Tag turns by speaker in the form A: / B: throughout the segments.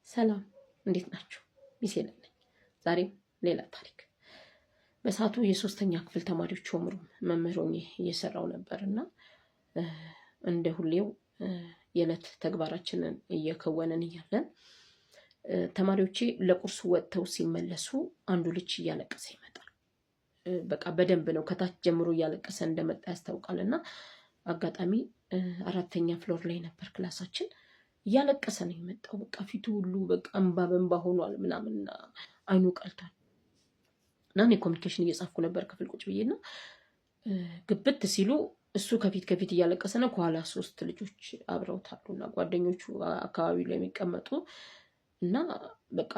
A: ሰላም፣ እንዴት ናችሁ? ሚሴ ነኝ። ዛሬም ሌላ ታሪክ። በሰዓቱ የሶስተኛ ክፍል ተማሪዎች homeroom መምህር ሆኜ እየሰራው ነበር እና እንደ ሁሌው የዕለት ተግባራችንን እየከወንን እያለን ተማሪዎቼ ለቁርስ ወጥተው ሲመለሱ አንዱ ልጅ እያለቀሰ ይመጣል። በቃ በደንብ ነው፣ ከታች ጀምሮ እያለቀሰ እንደመጣ ያስታውቃል። እና አጋጣሚ አራተኛ floor ላይ ነበር ክላሳችን። እያለቀሰ ነው የመጣው። በቃ ፊቱ ሁሉ በቃ እንባ በእንባ ሆኗል ምናምንና አይኑ ቀልቷል። እና እኔ communication እየጻፍኩ ነበር ክፍል ቁጭ ብዬና ግብት ሲሉ እሱ ከፊት ከፊት እያለቀሰ ነው። ከኋላ ሶስት ልጆች አብረውት አሉ እና ጓደኞቹ አካባቢ ላይ የሚቀመጡ እና በቃ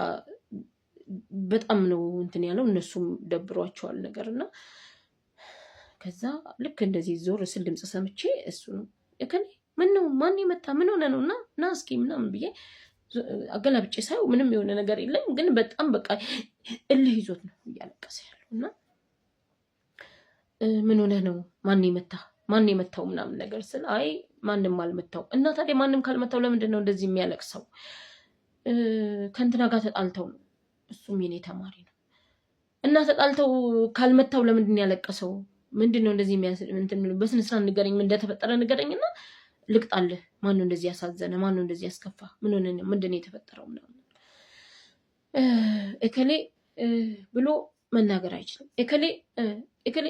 A: በጣም ነው እንትን ያለው፣ እነሱም ደብሯቸዋል ነገር። እና ከዛ ልክ እንደዚህ ዞር ስል ድምፅ ሰምቼ እሱ ነው። እከሌ፣ ምን ነው? ማን የመታ? ምን ሆነ ነው? እና ና እስኪ ምናምን ብዬ አገላብጬ ሳየው ምንም የሆነ ነገር የለም፣ ግን በጣም በቃ እልህ ይዞት ነው እያለቀሰ ያለው። እና ምን ሆነህ ነው? ማን የመታ? ማን የመታው ምናምን ነገር ስል አይ ማንም አልመታው። እና ታዲያ ማንም ካልመታው ለምንድን ነው እንደዚህ የሚያለቅሰው? ከእንትና ጋር ተጣልተው ነው። እሱም የኔ ተማሪ ነው። እና ተጣልተው ካልመታው ለምንድን ነው ያለቀሰው? ምንድን ነው እንደዚህ? በስነ ስርዓት ንገረኝ፣ ምን እንደተፈጠረ ንገረኝ እና ልቅጣልህ። ማነው እንደዚህ ያሳዘነ? ማነው እንደዚህ ያስከፋ? ምን ሆነ? ምንድን ነው የተፈጠረው? ምናምን እከሌ ብሎ መናገር አይችልም። እከሌ እከሌ።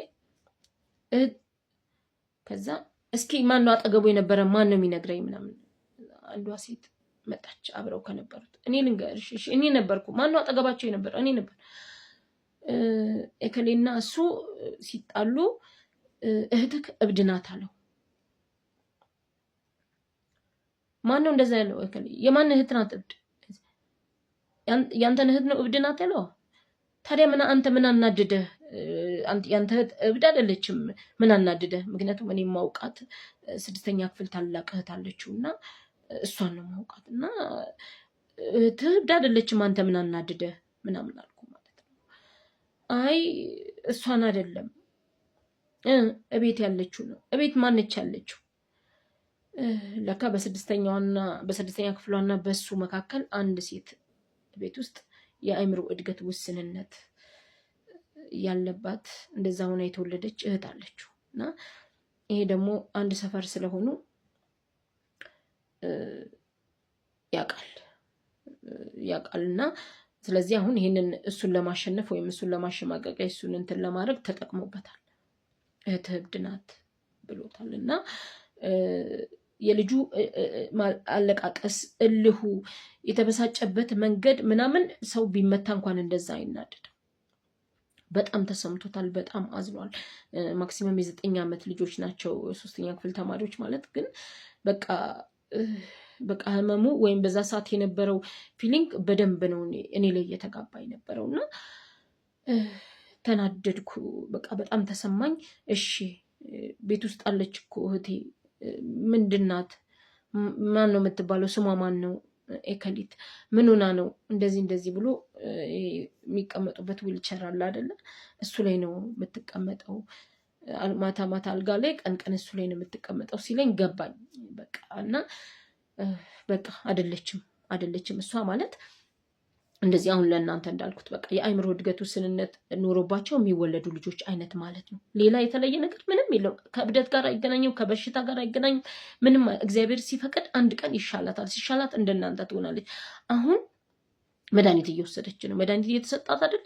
A: ከዛ እስኪ ማነው አጠገቡ የነበረ፣ ማን ነው የሚነግረኝ ምናምን። አንዷ ሴት መጣች አብረው ከነበሩት። እኔ ልንገርሽ፣ እኔ ነበርኩ። ማነው አጠገባቸው የነበረ? እኔ ነበር። እከሌና እሱ ሲጣሉ እህትክ እብድ ናት አለው። ማነው እንደዛ ያለው? እከሌ። የማን እህት ናት እብድ? ያንተን እህት ነው እብድ ናት ያለው? ታዲያ ምን አንተ ምን አናድደህ? ያንተ እህት እብድ አይደለችም። ምን አናድደህ? ምክንያቱም እኔ ማውቃት ስድስተኛ ክፍል ታላቅ እህት አለችው እና እሷን ነው ማውቃት፣ እና እህትህ እብድ አይደለችም። አንተ ምን አናድደህ ምናምን አልኩ ማለት ነው። አይ እሷን አይደለም፣ እቤት ያለችው ነው። እቤት ማነች ያለችው? ለካ በስድስተኛዋና በስድስተኛ ክፍሏና በሱ መካከል አንድ ሴት ቤት ውስጥ የአእምሮ እድገት ውስንነት ያለባት እንደዛ ሆና የተወለደች እህት አለችው። እና ይሄ ደግሞ አንድ ሰፈር ስለሆኑ ያውቃል ያውቃል። እና ስለዚህ አሁን ይህንን እሱን ለማሸነፍ ወይም እሱን ለማሸማቀቂያ እሱን እንትን ለማድረግ ተጠቅሞበታል። እህትህ እብድ ናት ብሎታል። እና የልጁ አለቃቀስ፣ እልሁ፣ የተበሳጨበት መንገድ ምናምን ሰው ቢመታ እንኳን እንደዛ አይናደድም። በጣም ተሰምቶታል። በጣም አዝኗል። Maximum የ9 ዓመት ልጆች ናቸው ሶስተኛ ክፍል ተማሪዎች ማለት፣ ግን በቃ በቃ ህመሙ ወይም በዛ ሰዓት የነበረው feeling በደንብ ነው እኔ ላይ እየተጋባ የነበረው እና ተናደድኩ። በቃ በጣም ተሰማኝ። እሺ ቤት ውስጥ አለች እኮ እህቴ፣ ምንድን ናት? ማን ነው የምትባለው? ስሟ ማን ነው? ኤከሊት። ምን ሆና ነው እንደዚህ እንደዚህ ብሎ የሚቀመጡበት ዊልቸር አለ አይደለ? እሱ ላይ ነው የምትቀመጠው። ማታ ማታ አልጋ ላይ፣ ቀን ቀን እሱ ላይ ነው የምትቀመጠው ሲለኝ ገባኝ። በቃ እና በቃ አይደለችም አይደለችም፣ እሷ ማለት እንደዚህ አሁን ለእናንተ እንዳልኩት በቃ የአእምሮ እድገት ውስንነት ኖሮባቸው የሚወለዱ ልጆች አይነት ማለት ነው። ሌላ የተለየ ነገር ምንም የለውም። ከእብደት ጋር አይገናኝም፣ ከበሽታ ጋር አይገናኝም። ምንም እግዚአብሔር ሲፈቅድ አንድ ቀን ይሻላታል። ሲሻላት እንደናንተ ትሆናለች። አሁን መድኃኒት እየወሰደች ነው። መድኃኒት እየተሰጣት አይደለ?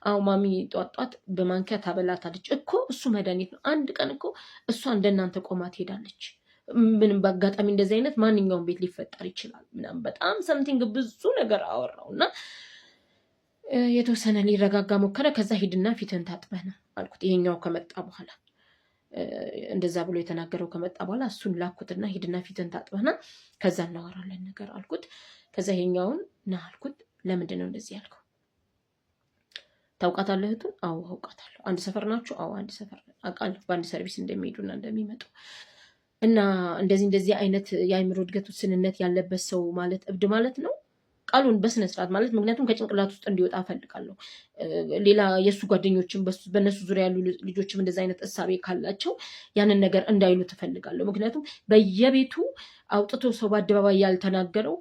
A: አዎ ማሚ ጧት ጧት በማንኪያ ታበላታለች እኮ፣ እሱ መድኃኒት ነው። አንድ ቀን እኮ እሷ እንደናንተ ቆማ ትሄዳለች። ምንም በአጋጣሚ እንደዚህ አይነት ማንኛውም ቤት ሊፈጠር ይችላል ምናምን በጣም something ብዙ ነገር አወራው እና የተወሰነ ሊረጋጋ ሞከረ። ከዛ ሂድና ፊትህን ታጥበህ ና አልኩት። ይሄኛው ከመጣ በኋላ፣ እንደዛ ብሎ የተናገረው ከመጣ በኋላ እሱን ላኩትና ሂድና ፊትህን ታጥበህ ና፣ ከዛ እናወራለን ነገር አልኩት። ከዛ ይሄኛውን ና አልኩት። ለምንድን ነው እንደዚህ ያልከው? ታውቃታለህ እህቱን? አዎ አውቃታለሁ። አንድ ሰፈር ናችሁ? አዎ አንድ ሰፈር አውቃለሁ፣ በአንድ ሰርቪስ እንደሚሄዱና እንደሚመጡ። እና እንደዚህ እንደዚህ አይነት የአእምሮ እድገት ውስንነት ያለበት ሰው ማለት እብድ ማለት ነው? ቃሉን በስነ ስርዓት ማለት፣ ምክንያቱም ከጭንቅላት ውስጥ እንዲወጣ እፈልጋለሁ። ሌላ የእሱ ጓደኞችም በእነሱ ዙሪያ ያሉ ልጆችም እንደዚ አይነት እሳቤ ካላቸው ያንን ነገር እንዳይሉ እፈልጋለሁ። ምክንያቱም በየቤቱ አውጥቶ ሰው በአደባባይ ያልተናገረው፣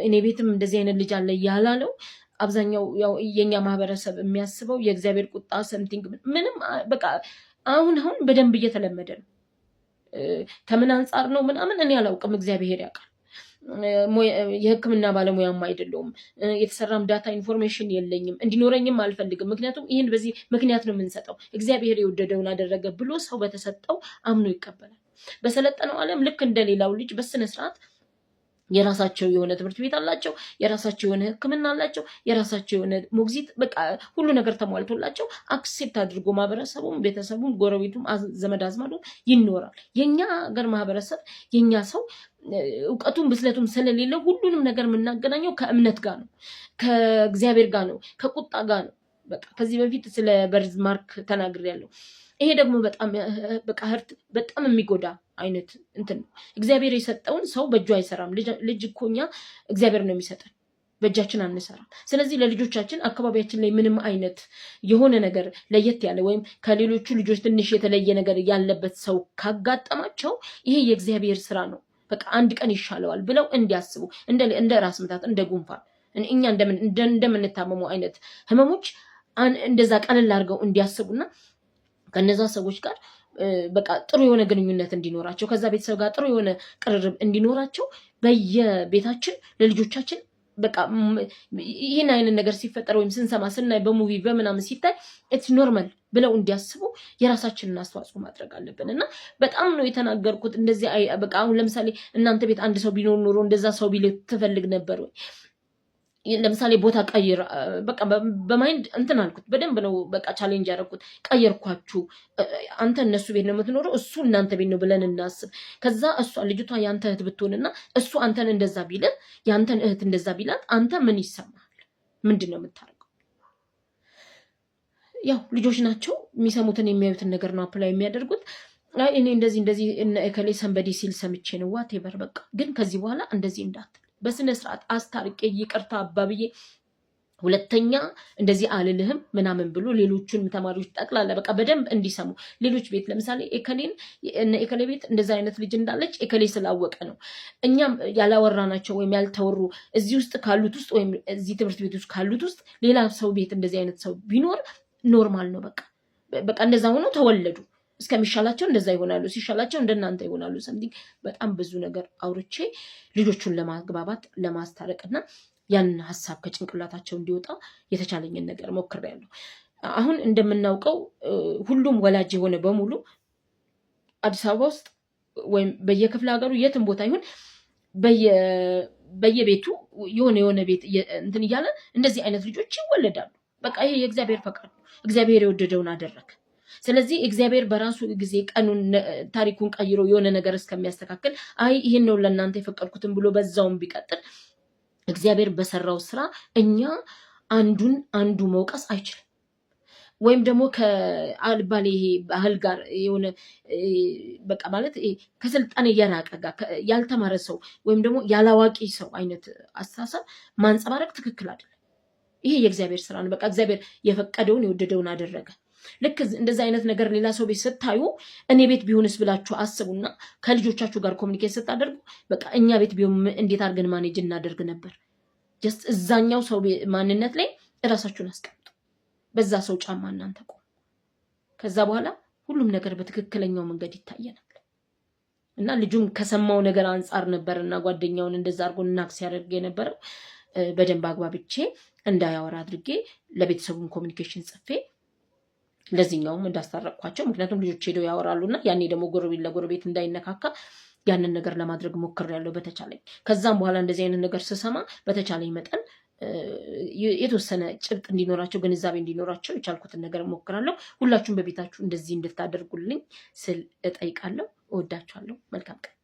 A: እኔ ቤትም እንደዚህ አይነት ልጅ አለ ያላለው፣ አብዛኛው ያው የኛ ማህበረሰብ የሚያስበው የእግዚአብሔር ቁጣ something ምንም በቃ አሁን አሁን በደንብ እየተለመደ ነው። ከምን አንጻር ነው ምናምን እኔ አላውቅም፣ እግዚአብሔር ያውቃል። የሕክምና ባለሙያም አይደለሁም። የተሰራም data information የለኝም፣ እንዲኖረኝም አልፈልግም። ምክንያቱም ይህን በዚህ ምክንያት ነው የምንሰጠው። እግዚአብሔር የወደደውን አደረገ ብሎ ሰው በተሰጠው አምኖ ይቀበላል። በሰለጠነው ዓለም ልክ እንደሌላው ልጅ በስነ ስርዓት የራሳቸው የሆነ ትምህርት ቤት አላቸው፣ የራሳቸው የሆነ ሕክምና አላቸው፣ የራሳቸው የሆነ ሞግዚት፣ በቃ ሁሉ ነገር ተሟልቶላቸው accept አድርጎ ማህበረሰቡም፣ ቤተሰቡም፣ ጎረቤቱም፣ ዘመድ አዝማዱም ይኖራል። የኛ ሀገር ማህበረሰብ፣ የኛ ሰው እውቀቱም ብስለቱም ስለሌለ ሁሉንም ነገር የምናገናኘው ከእምነት ጋር ነው፣ ከእግዚአብሔር ጋር ነው፣ ከቁጣ ጋር ነው። በቃ ከዚህ በፊት ስለ birth mark ተናግሬያለሁ። ይሄ ደግሞ በጣም በቃ hurt በጣም የሚጎዳ አይነት እንትን ነው። እግዚአብሔር የሰጠውን ሰው በእጁ አይሰራም። ልጅ እኮ እኛ እግዚአብሔር ነው የሚሰጠን፣ በእጃችን አንሰራም። ስለዚህ ለልጆቻችን አካባቢያችን ላይ ምንም አይነት የሆነ ነገር ለየት ያለ ወይም ከሌሎቹ ልጆች ትንሽ የተለየ ነገር ያለበት ሰው ካጋጠማቸው ይሄ የእግዚአብሔር ስራ ነው፣ በቃ አንድ ቀን ይሻለዋል ብለው እንዲያስቡ፣ እንደ ራስ ምታት፣ እንደ ጉንፋን፣ እኛ እንደምንታመመው አይነት ህመሞች እንደዛ ቀለል አድርገው እንዲያስቡና ከነዛ ሰዎች ጋር በቃ ጥሩ የሆነ ግንኙነት እንዲኖራቸው፣ ከዛ ቤተሰብ ጋር ጥሩ የሆነ ቅርርብ እንዲኖራቸው በየቤታችን ለልጆቻችን በቃ ይህን አይነት ነገር ሲፈጠር ወይም ስንሰማ፣ ስናይ፣ በ movie በምናምን ሲታይ it's normal ብለው እንዲያስቡ የራሳችንን አስተዋጽኦ ማድረግ አለብን። እና በጣም ነው የተናገርኩት። እንደዚህ በቃ አሁን ለምሳሌ እናንተ ቤት አንድ ሰው ቢኖር ኖሮ እንደዛ ሰው ቢል ትፈልግ ነበር ወይ? ለምሳሌ ቦታ ቀይር፣ በቃ በ mind እንትን አልኩት። በደንብ ነው በቃ challenge ያደረኩት። ቀየርኳችሁ። አንተ እነሱ ቤት ነው የምትኖረው፣ እሱ እናንተ ቤት ነው ብለን እናስብ። ከዛ እሷ ልጅቷ ያንተ እህት ብትሆንና እሱ አንተን እንደዛ ቢልህ፣ ያንተን እህት እንደዛ ቢላት አንተ ምን ይሰማሃል? ምንድን ነው የምታደርገው? ያው ልጆች ናቸው። የሚሰሙትን የሚያዩትን ነገር ነው apply የሚያደርጉት። አይ እኔ እንደዚህ እንደዚህ እነ እከሌ somebody ሲል ሰምቼ ነው፣ whatever፣ በቃ ግን ከዚህ በኋላ እንደዚህ እንዳትል በስነ ስርዓት አስታርቄ፣ ይቅርታ አባብዬ፣ ሁለተኛ እንደዚህ አልልህም ምናምን ብሎ ሌሎቹን ተማሪዎች ጠቅላላ በቃ በደንብ እንዲሰሙ፣ ሌሎች ቤት ለምሳሌ ኤከሌን እነ ኤከሌ ቤት እንደዚ አይነት ልጅ እንዳለች ኤከሌ ስላወቀ ነው። እኛም ያላወራናቸው ወይም ያልተወሩ እዚህ ውስጥ ካሉት ውስጥ ወይም እዚህ ትምህርት ቤት ውስጥ ካሉት ውስጥ ሌላ ሰው ቤት እንደዚህ አይነት ሰው ቢኖር normal ነው። በቃ በቃ እንደዛ ሆኖ ተወለዱ። እስከሚሻላቸው እንደዛ ይሆናሉ። ሲሻላቸው እንደናንተ ይሆናሉ። Something በጣም ብዙ ነገር አውርቼ ልጆቹን ለማግባባት፣ ለማስታረቅ እና ያንን ሀሳብ ከጭንቅላታቸው እንዲወጣ የተቻለኝን ነገር ሞክሬያለሁ። አሁን እንደምናውቀው ሁሉም ወላጅ የሆነ በሙሉ አዲስ አበባ ውስጥ ወይም በየክፍለ ሀገሩ የትም ቦታ ይሁን በየቤቱ የሆነ የሆነ ቤት እንትን እያለ እንደዚህ አይነት ልጆች ይወለዳሉ። በቃ ይሄ የእግዚአብሔር ፈቃድ ነው። እግዚአብሔር የወደደውን አደረገ። ስለዚህ እግዚአብሔር በራሱ ጊዜ ቀኑን ታሪኩን ቀይሮ የሆነ ነገር እስከሚያስተካክል፣ አይ ይህን ነው ለእናንተ የፈቀድኩትን ብሎ በዛውም ቢቀጥል እግዚአብሔር በሰራው ስራ እኛ አንዱን አንዱ መውቀስ አይችልም። ወይም ደግሞ ከአልባሌ ይሄ ባህል ጋር የሆነ በቃ ማለት ከስልጣኔ የራቀ ጋር ያልተማረ ሰው ወይም ደግሞ ያላዋቂ ሰው አይነት አስተሳሰብ ማንጸባረቅ ትክክል አይደለም። ይሄ የእግዚአብሔር ስራ ነው። በቃ እግዚአብሔር የፈቀደውን የወደደውን አደረገ። ልክ እንደዚህ አይነት ነገር ሌላ ሰው ቤት ስታዩ እኔ ቤት ቢሆንስ ብላችሁ አስቡና ከልጆቻችሁ ጋር communicate ስታደርጉ በቃ እኛ ቤት ቢሆን እንዴት አድርገን manage እናደርግ ነበር? Just እዛኛው ሰው ማንነት ላይ እራሳችሁን አስቀምጡ። በዛ ሰው ጫማ እናንተ ቆሙ። ከዛ በኋላ ሁሉም ነገር በትክክለኛው መንገድ ይታየናል። እና ልጁም ከሰማው ነገር አንጻር ነበር እና ጓደኛውን እንደዛ አድርጎ እናክ ሲያደርግ የነበረው። በደንብ አግባብቼ እንዳያወራ አድርጌ ለቤተሰቡም communication ጽፌ ለዚህኛውም እንዳስታረቅኳቸው፣ ምክንያቱም ልጆች ሄደው ያወራሉ እና ያኔ ደግሞ ጎረቤት ለጎረቤት እንዳይነካካ ያንን ነገር ለማድረግ ሞክሬያለሁ በተቻለኝ። ከዛም በኋላ እንደዚህ አይነት ነገር ስሰማ በተቻለኝ መጠን የተወሰነ ጭብጥ እንዲኖራቸው፣ ግንዛቤ እንዲኖራቸው የቻልኩትን ነገር እሞክራለሁ። ሁላችሁም በቤታችሁ እንደዚህ እንድታደርጉልኝ ስል እጠይቃለሁ። እወዳችኋለሁ። መልካም ቀን።